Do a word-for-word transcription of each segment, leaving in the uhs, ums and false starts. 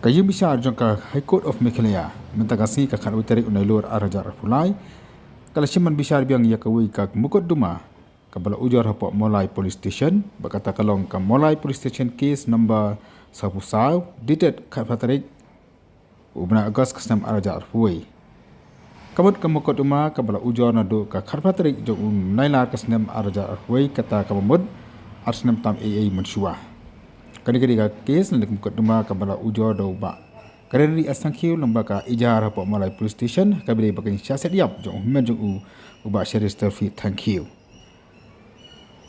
Ka ïing bishar jong ka High Court of Meghalaya mynta ka sngi ka khatwei tarik u Nailur ar hajar arphew lai ka la shim ban bishar biang ïa kawei ka mukotduma kaba la ujor hapoh Mawlai Police Station, ba kata ka long ka Mawlai Police Station case number sawphew saw, dated khatphra tarik u bnai August ka snem ar hajar arphew wei. Ka mut ka mukotduma kaba la ujor naduh ka khatphra tarik jong u Nailar ka snem ar hajar arphew wei, kata kaba mut ar snem tam ei ei mynshuwa. Kane ka dei ka case lane ka mukotduma kaba la ujor da u Bah Karen Ri S Thangkhiew, lyngba ka ejahar hapoh Mawlai Police Station, ha kaba ïadei bad ka jingshah siat ïap jong u hynmen jong u, u Bah Cheristerfield Thangkhiew.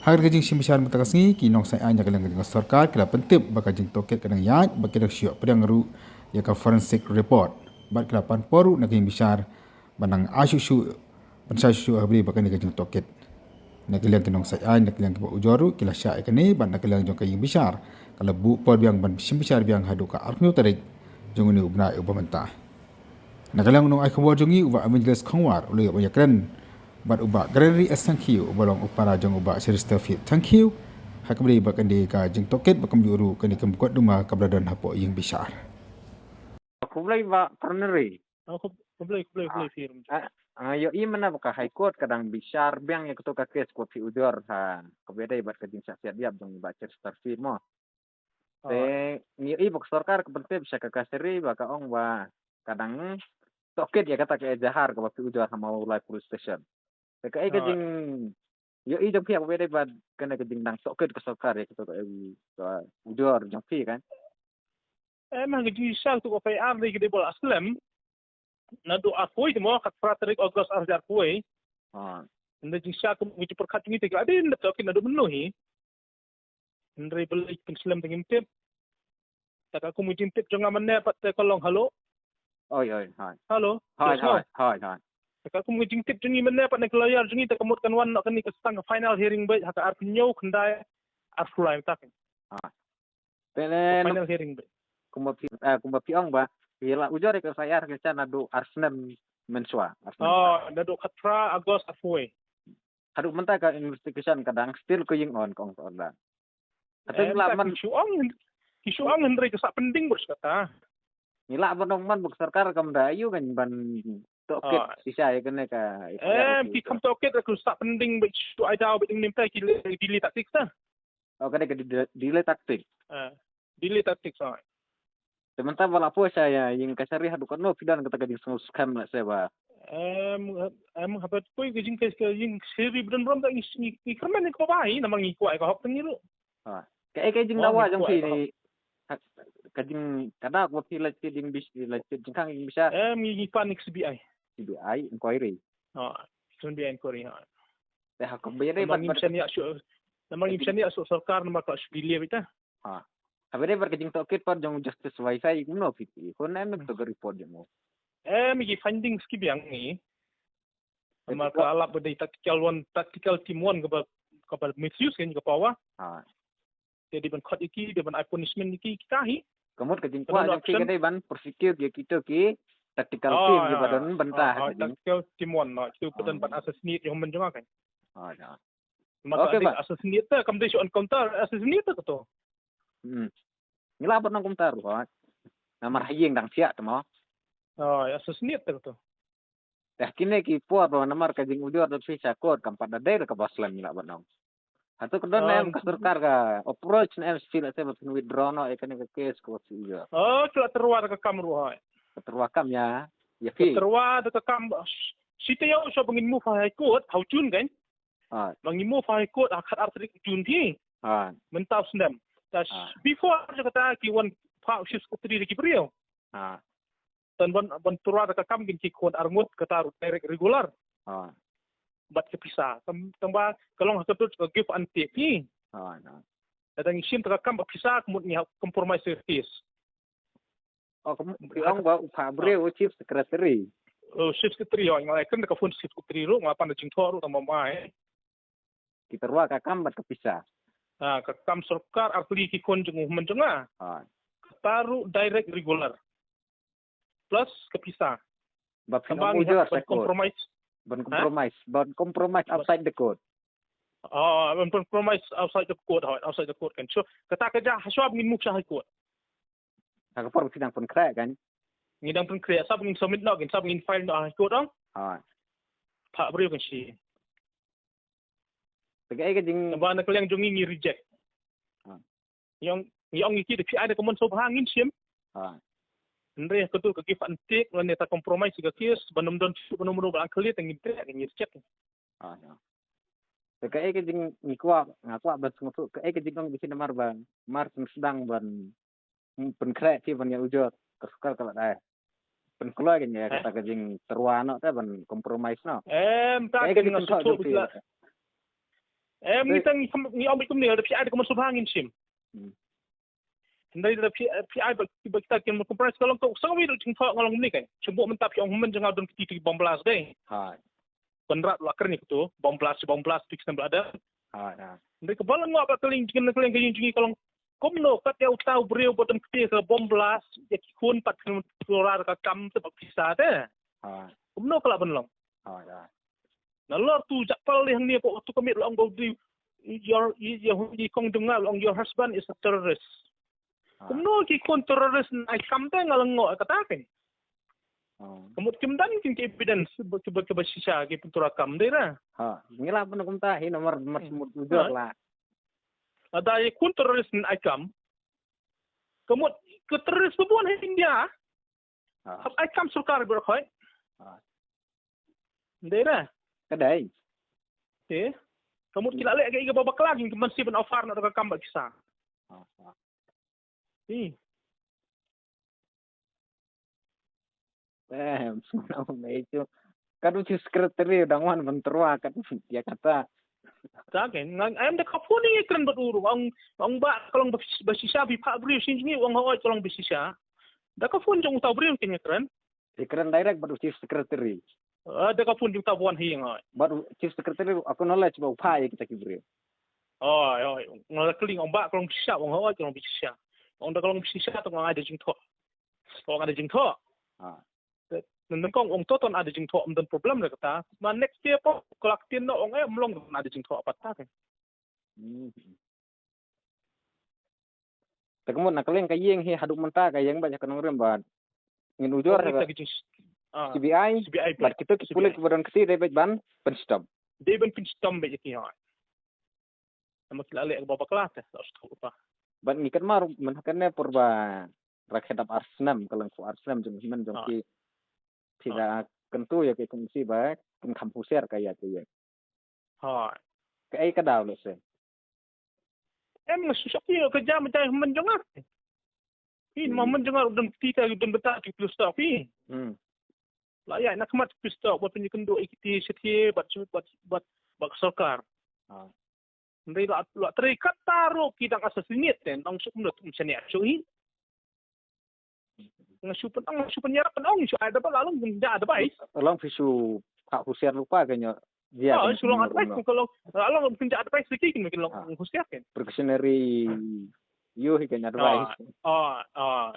Ha kane ka jingshimbishar mynta ka sngi, ki nongshai aiñ na ka liang ka jong ka sorkar ki la pyntip ba ka jingtohkit ka dang ïaid bad ki dang shu ïoh pdiang ruh ïa ka forensic report. Bad ki la pan por ruh na ka ïing bishar ban nang ai shuh shuh, ban shai shuh shuh ha kaba ïadei bad kane ka jingtohkit. Na ka liang ki nongshai aiñ, na ka liang kiba ujor ruh ki la shah ïa kane, bad na ka liang jong ka ïing bishar ka la buh por biang ban shim bishar biang haduh ka arphew tarik jong une u bnai uba mynta. Na ka liang u nongai khubor jong ngi, u Bah Evangelist Khongwar, u la ïoh ban ïakren bad u Bah Gregory S Thangkhiew, uba long u para jong u Bah Cheristerfield Thangkhiew, ha kaba ïadei bad kane ka jingtohkit bad kumjuh ruh kane ka mukotduma kaba la don hapoh ïing bishar. Khublei Bah Gregory. Ah, khub-, khublei, khublei, khublei, Phir. Ah, ah, ïohi mynne ba ka High Court ka dang bishar biang ïa kato ka case kaba phi ujor ha kaba ïadei bad ka jingshah siat ïap jong i Bah Cheristerfield mo. Te ngi ïohi ba ka sorkar ka pyntip sha ka kashari ba ka ong ba ka dang tohkit ïa kata ka ejahar kaba phi ujor ha Mawlai Police Station. Te kaei ka jingïohi jong phi ha kaba ïadei bad kane ka jingdang tohkit ka sorkar ïa kato ka, eh, ka ujor jong phi kan? Em, ha ka jingshah kato ka F I R dei ka dei ba la slem naduh arphew wei te mo, khatphra tarik August ar hajar arphew wei. Ah. Ynda jingshah kum ka jingpyrkhat jong ngi te ka la dei ynda tohkit naduh mynno hi. Hynrei balei pynslem te ngim tip. Te ka kum ka jingtip jong nga mynne pat te ka long, hello. Oi, oi, hai. Hello. Hai, yes, hai, hello. Hai, hai. Te ka kum ka jingtip jong ngi mynne pat na ka lawyer jong ngi te ka mut kan wan noh kane ka sa tang ka final hearing beit ha ka arphew hynñiew khyndai arphew lai mynta kan. Ah. Te ne final hearing beit. Kumba phi, eh, kumba phi ong ba phi la ujor ïa ka F I R ka sha naduh ar snem mynshuwa, ar snem. Oh, naduh khatphra August arphew wei. Haduh mynta ka investigation ka dang still going on, ka ong ka order. Kata em, ngi lah ban, ki shu ong, ki shu ong hynrei ka sah pending bad kata. Ngi lah ban ong man ba ka sorkar kam da ïoh kan ban tohkit shisha ïa kane ka F I R. Em, ki kam tohkit, ka sah pending bad shu ai daw bad mynta ki delay tactics ta. Oh, kane ka de-, delay tactic. Ah, delay tactic, sorry. Te mynta ba la poi sha ïing kashari haduh katno phi don kata ka jingsngewskhem lehse ba? Em, em, haba poi ka jing ka, ka ïing kashari ba don burom da ngi, ngi, ngi kyrmen ïa kaba bha hi namar ngi kwah ïa ka hok jong ngi ruh. Ha. Kaei ka jingdawa jong phi ni? Ha, ka jing, ka daw ba phi leit peit ïing bish-, leit peit jingkhang ïing bishar. Em, ngi, ngi pan ïa ka C B I. C B I inquiry. Ha, C B I inquiry, ha. Te ha kaba ïadei bad, namar ngim shaniah shuh, namar ngim shaniah shuh sorkar namar ka shu delay beit ta. Ha. Haba ïadei bad ka jingtohkit pat jong Justice Waisai kumno phi, phi khun em na ka report jong u? Em, ki findings ki biang ngi. Namar ka lap ba dei tactical one, tactical team one kaba, kaba misuse ka power. Ha. Te dei ban khot ïa ki, dei ban ai punishment ïa ki, kita hi. Ka mut ka jingkwah jong phi ka dei ban prosecute ïa kito ki tactical team kiba don bynta ha ka jing. Tactical team one, no, kito ba don ban assassinate ïa u hynmen jong nga kan. Oh, ja. Namar ka dei assassinate ta, kam dei shu encounter, assassinate ta kato. Hmm. Ngi lah ban ong kumta ruh, ha. Namar ha ïing dang thiah ta mo. Oh, assassinate ta kato. Te ha kine ki por ba namar ka jingujor da phi sha court kam pat da dei da kaba slem, ngi lah ban ong. Hato ka don ne em ka sorkar ka approach ne em sha phi lehse ba phin withdraw noh ïa kane ka case kaba phi ujor? Oh, ki la tyrwa da ka kam ruh hoi. Ka tyrwa kam ïa, ïa phi. Ka tyrwa da ka kam, shi taïew shuwa ba ngin move ha High Court ha u June kan. Hoi. Ba ngin move ha High Court ha khatar tarik June phi. Hoi. Mynta u snem. Ta before jong kata ki wan phah u Chief Secretary da ki briew. Ha. Te ban, ban tyrwa da ka kam kin ki khun arngut kata ruh direct regular. Ha. Bad ka pisa. Tam-, tangba ka long ha ka dud ka give and take hi. Ha, ha. Lada ngi shim da ka kam bad pisa ka mut ngi hap compromise ka case. Oh, ka mut phi ong ba u phah briew u Chief Secretary. Oh, Chief Secretary, oh, nga la kren da ka phone Chief Secretary ruh, nga pan da jingthoh ruh tang ba mai. Ki tyrwa ka kam bad ka pisa. Ha, ka kam sorkar ar tylli ki khun jong u hynmen jong nga. Ha. Kata ruh direct regular. Plus ka pisa. Ba phin ym ujor sha court. Compromise. Ban compromise, ban compromise outside the court. Oh, ban compromise outside the court, hoi, outside the court kan. So, kata ka jia, shuwa ba ngin move sha High Court. Ha ka por ba phi dang pynkhreh kan. Ngi dang pynkhreh, sap ngin submit noh, ngin sap ngin file noh ha court ong. Ha. Phah briew kan shi. Te kaei ka jing. Ba na ka liang jong ngi ngi reject. Ha. Ngi ong, ngi ong ngi ki da phi ai da ka mon sngewbha ngin shim. Ha. Hynrei ka tu ka give and take, lane ta compromise ka case, ban ym don shuh, ban ym don ba ang kali, te ngi treh, ngi reject. Ha, ha. Te kaei ka jing ngi kwah, nga kwah ban sngewthuh, kaei ka jingong ba ki namar ba, mar sngewsdang ban, hmm, pynkhreh phi ban ïa ujor, ka sorkar ka la dei. Pynkloi ka ïa kata ka jingtyrwa noh te ban compromise noh. Em, ta ka jingtyrwa. Em, ngi tang ngi ong bad kumne, da phi ai da ka mon sngewbha ngin shim. Hmm. Hynrei da phi, phi ai ba, ba kita kin compromise ka long ka sngewbha da jingthoh nga long ne kan. Shu buh mynta phi ong hynmen jong nga don kti tu ki bomb blast dei. Hai. Pynrap la kren ïa kito, bomb blast, bomb blast, fix number ada. Hai, hai. Hynrei ka ba la ngop ba ka liang jingkren ka liang ka jingkren ka long. Kumno kat ïa uta u briew ba don kti ka bomb blast, ïa ki khun pat kin turar ka kam te ba pisa te. Hai. Kumno ka la ban long. Hai, hai. Nalor tu jak pal leh hangne ko tu commit long go di your your kong jong nga long your husband is a terrorist. Kumno ki khun terrorist ai kam te nga la ngoh kata ke. Kumut kim don ki evidence ba ki ba shisha ki pyntura kam dei ra. Ha, ngi la pyndonkam ta hi namar mar mut ujor la. Ada i khun terrorist ai kam. Kumut ki terrorist ba bun ha India. Ha. Hap ai kam sorkar ba khoi. Ha. Dei ra. Ka dei. Te. Kumut ki la leh ka i ka ba bakla ki man si ban offer na ka kam ba kisa. Ha, ha. Ih. Eh, sngewbha ïa u. Ka dei u chief secretary dang wan ban tyrwa ka dei ïa kata. Ta ke ngan em da ka phone ïa kren bad u ruh ong ong ba ka long ba shisha phi phah briew shisha ong hoi ka long ba shisha. Da ka phone jong uta u briew kin ïa kren. Ïa kren direct bad u chief secretary. Ah, da ka phone jong uta u wan hi ong hoi. Bad u chief secretary acknowledge ba u phah ïa kita ki briew. Oi, oi, nga la kylli ong ba ka long ba shisha ong hoi ka long ba shisha. Ong da ka long ba shisha to nga ai da jingthoh. Ong ai da jingthoh. Ha. Nang kong ong to ton ai da jingthoh ym don problem re kata. Ma next year po ka la ktien noh ong eh ym long ai da jingthoh pat ta ke. Hmm. Te kumut na ka liang ka ïing hi haduh mynta ka ïeng bad ïa ka nongrim bad ngin ujor ka C B I bad kito ki pulit kiba don kti dei bad ban pynshitom. Dei ban pynshitom bad ïa ki hoi. Namar ki la leh kaba bakla te la shu pa. Bad ngi kynmaw mynta kane por ba rakhe dap ar snem ka long ar snem jong hynmen jong ki. Phi da kyntu ïa ki kum si ba kin kham husiar ka ïa ka ïa. Ha. Kaei ka daw lehse. Em nga shu shaki ka jam jai hynmen jong nga. Hi ma hynmen jong nga don kti ka don bynta ki plistok hi. Hmm. La ïa na khmat plistok bad pynïakynduh ïa kiti shathie bad bad bad bad sorkar. Ha. Ndai la la trei kata ro ki dang assassinate ten dang suk mut um shane shu hi. Nga shu pynong nga shu pynïarap pynong shu ai da ba la long pynja da bai. Long phi shu ka husiar lupa ka nyo. Dia. Ah, shu long advice ko long la long pynja advice ki kin long husiar ken. Precautionary you hi ka advice. Ah, ah.